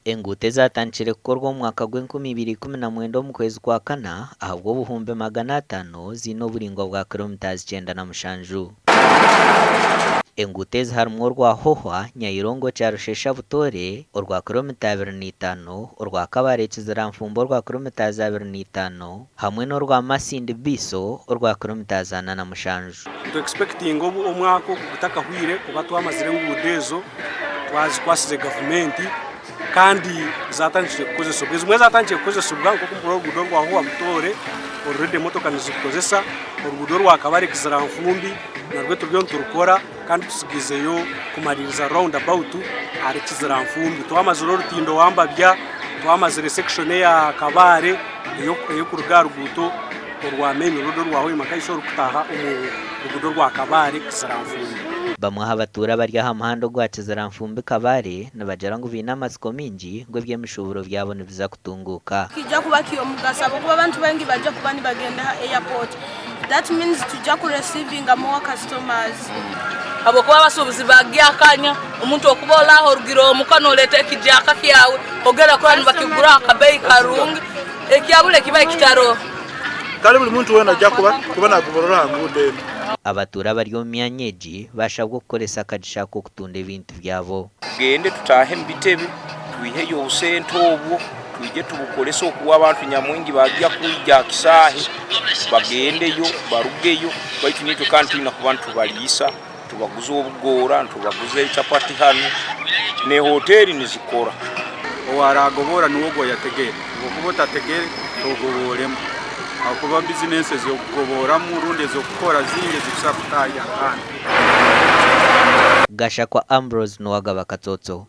Enguuto ezaatandikire kukorwa omu mwaka gw'enkumi ibiri 19 omu kwezi kwa kana ahabw'obuhumbi 500 ziine oburaingwa bwa kiromitazi 97. Enguuto ezi harimu orwa Hohwa, Nyairongo, Kyarushesha, Butoore, orwa kiromita 25, orwa Kabale, Kiziranfumbi orwa kiromitazi 25 hamwe n'orwa Masindi, Biiso orwa kiromitazi 47. Nitu expectinga omwaka ogu gutakahwire kuba twamazire enguudo ezo twazikwasize gavumenti kandi zatandikire kukozesibwa. Ezimwe zatandikire kukozesibwa nk'oku murikureeba oruguudo orwa Howa Butoore already emotoka nizirukozesa, oruguudo orwa Kabale Kiziranfumbi narwo turiyo niturukora kandi tutsigizeyo kumariiriza round about ahari Kiziranfumbi. Twamazire orutindo Wambabya, twamazire section eya Kabale ey'okuruga aha ruguuto orwa main road orwa Hoima Kaiso orikutaaha omu ruguudo orwa Kabale Kiziranfumbi. Bamwe aha batuura abari aha muhanda ogwa Kiziranfumbi Kabale nibagira ngu baine amatsiko maingi ngu eby'emishuuburo byabo nibiza kutunguuka. Kiija kuba ky'omugasho ahabw'okuba abantu baingi baija kuba nibagyenda aha airport that means tuija ku receivinga more customers. Habwokuba abasuubuzi bagyakanya, omuntu okuba ori aho orugire omuka noreeta ekijaaka kyawe ogenda kurora nibakigura aha kabeeyi karungi. Ekyabura ekibaye kitaroho. Kare buri muntu weena aija kuba kuba naagoborora aha nguudo enu. Abatuura abari omu myanya egi baashabwa okukoresa akagisha ak'okutunda ebintu byabo. Tugende tutaahe omu bitebe twiheyo obusente obwo twije tubukorese okuwa abantu nyamwingi bagya kwija aha kisaahe bagendeyo barugeyo baitu naitwe kandi twine kuba nitubariisa nitubaguza obugoora nitubaguza echapati hanu n'ehoteeri nizikora. Owaragoboora niwe ogwo oyategere, obu okuba otategere togobooremu ahakuba bizinensi ez'okugobooramu rundi ez'okukora zingi ezikusobora kutahya ahandi. Gashakwa Ambrose Nuwagaba Katsotso.